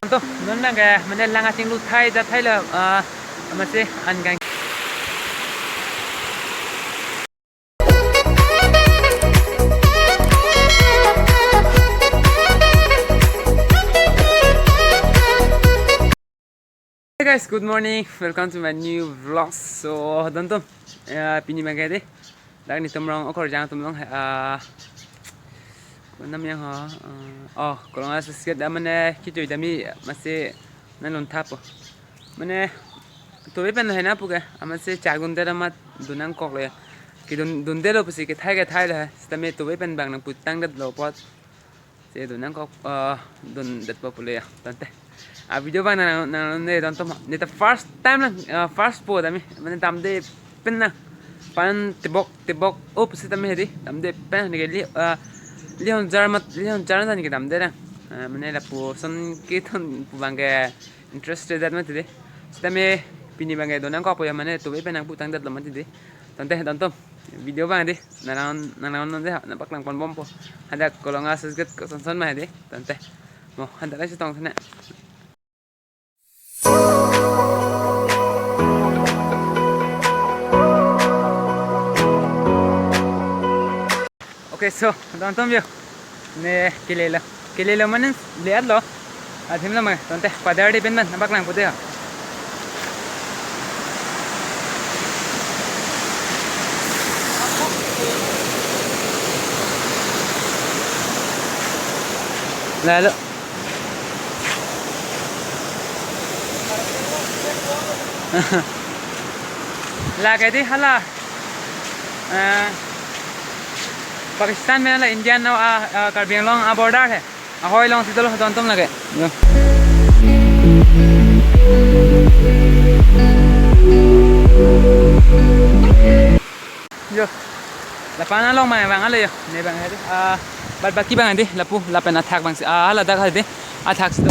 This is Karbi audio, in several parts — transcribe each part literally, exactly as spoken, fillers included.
To, non nang ke, mane lang achinglu thai, ja thai lo, ah, amatsi an gang. Hey guys, good morning. Welcome to my new vlog. So, don atum, eh, pini abang ke dei. Dak netum rong okorjang atum along, eh, konam yang ho, eh, oh, Kolonga Associate da mane kichui dami amatsi nangdun thapo. Mane tove pen lo hena puke, amatsi chak dunde amat dun nangkoklo ya. Kedun, dunde lo pusi kethai kethai lo he. Sitame tove pen abang nangputang detlo apot si dun nangkok, eh, dundetpo pulo ya. Tangte. A video abang nang, nang, nang, ne don atum. Ne ta first time nang, eh, first po dami. Mane damde pen nang. Pan tebok, tebok, oh, pusitame hedi. Damde pen ne ke li, eh, lihon jar mat, lihon jar nang ke damde nang. Eh, mane lapuson kethon pu abang ke interested dat mati dei. Sitame pini abang ke dun nangkokpo ya, mane tove pen nangputang detlo mati dei. Tangte don atum. Video abang dei. Nang, nang, nang, nang dei, nangpaklang pon bompo. Hadak Kolonga Associate koson son ma dei, tangte. Mo, hadak lang chetong sene. Okay, so, don atum yo. Ne kelelo. Kelelo mane le-etlo. Athim lo ma, tangte, padar dei pen abang, nangpaklang pute ha. Lalo. Lake dei hala. Eh, Pakistan pen hala India no a, a, Karbi Anglong a border he. Ahoi alongsi dolo don atum lake. Yo. Yo. Lapen along abang, abang alo yo. Ne abang hedi. Ah, bad baki abang hedi. Lapu, lapen athak abangsi. Ah, ladak hedi. Athak si.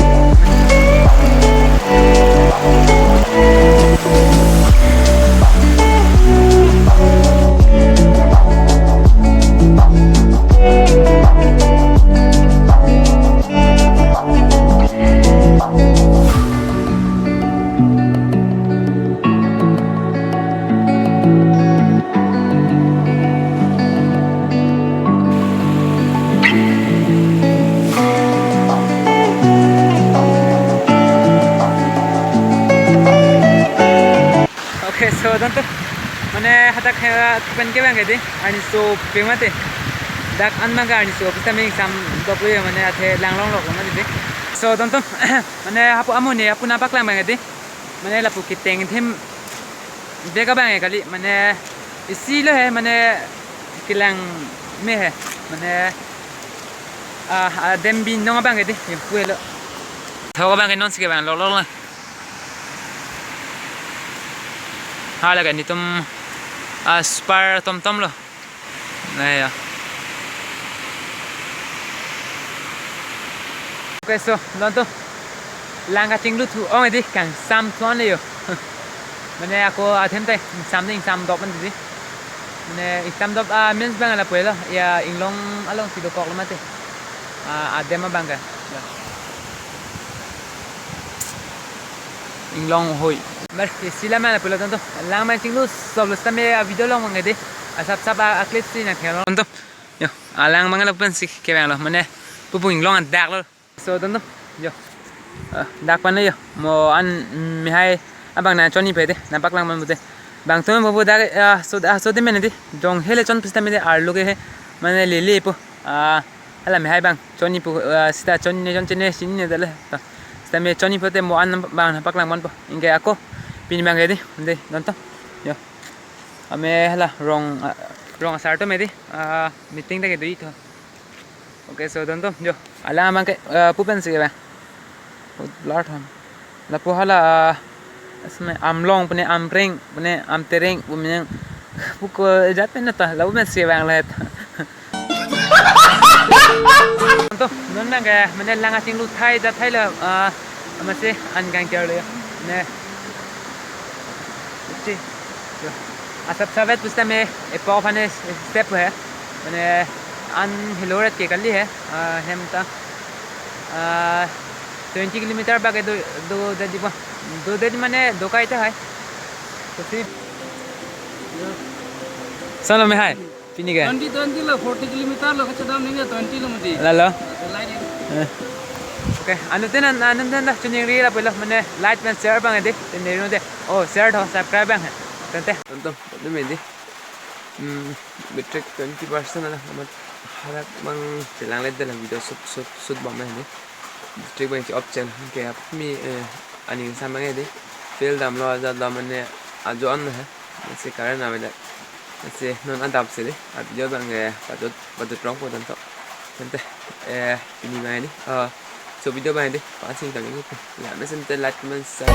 Okay, so don atum, mane hadak he pen ke abang ke dei, arni so pe mati. Dak an abang ke arni so, pusitame ingsam doplo ya, mane athe lang longlok mati dei. So don atum, mane hapu amonit, hapu nangpaklang abang ke dei. Mane lapu keteng athim vek abang ke kali, mane isi lo he, mane kelang me he, mane, ah, ah, dem binong abang ke dei, yo pu helo. Thok abang ke nonsi kevang longlok lo. Hala ke netum, ah, super tomtom lo. Naya. Okay, so, don atum. Lang kachinglu thu-ong dei, kangsam thu-an le yo. Mane ako athim ta ingsam dei, ingsam dop mati dei. Mane ingsam dop, ah, means abang lapu helo. Ya, inglong alongsi dokoklo mati. Ah, adem abang ke. Ya. Inglong hoi. Bar, isi la mana pulo don atum. Lang abang chinglu, sop lo sitame a video along abang dei. Asap sap a, a clip si nangthek lo don atum. Yo, alang abang lapu pensi kevanglo. Mane pupu inglong adak lo. So don atum. Yo. Ah, dak pen yo. Mo an, mm, mehai abang nangchonji pe dei. Nangpaklang pon pute. Bang atum pupu dak, ah, so, ah, so dei mane dei. Jong hele chon pusitame dei arlo ke he. Mane lele po. Ah, hala mehai abang chonji pu, ah, sita chonji ne, chonji ne, chinine dale. Ta. Sitame chonji pute mo an abang nangpaklang ponpo. Anke ako pini abang ke dei, dei, don atum. Yo. Ame hala rong, ah, rong asar atum dei, ah, meeting ta kedo-ik tho. Okay, so don atum, yo. Alang abang ke, ah, pu pensi kevang. Blur tham. Lapu hala, ah, asme Amlong pune Amreng pune Amtereng pu mane puko jat pen ta lapu pensi vanglo ta. To, non nang ke, mane lang achinglu thai, ja thai lo, ah, amatsi an gang kiar lo ya. Ne. Chi. Yo. Asap savet pusitame epok aphan step he. Mane an helo ret ke kali he. Ah, hem ta. Ah, Twenty kilometer bak do, do, do, di ba? Do, do, di mane do kai ta hai. To si. Solo me hai. Pini ke? Twenty, twenty lo, forty kilometer lo, kachedam ningke twenty lo mati. Lalo. Line. Eh. Okay, anuttin an, anuttin an, chuningri lapulo, mane like pen share abang dei, chuningri dei. Oh, share tho, subscribe abang. Tangte. Tontom, tontom dei. Hmm, battery twenty percent lo, amat hadak abang chelang le dei la video shoot, shoot, shoot bom dei. Battery abang che-off cheng, ke ap mi, eh, aning samang dei. Field damlo aja dam mane ajo an hai. Lasi current avedet. Lasi non adap si dei. A video abang ke pajut, pajut rong po tangte. Tangte, eh, pini abang dei. Ah, so video abang dei. Pasing tang ini. La mesen te like, comment, share.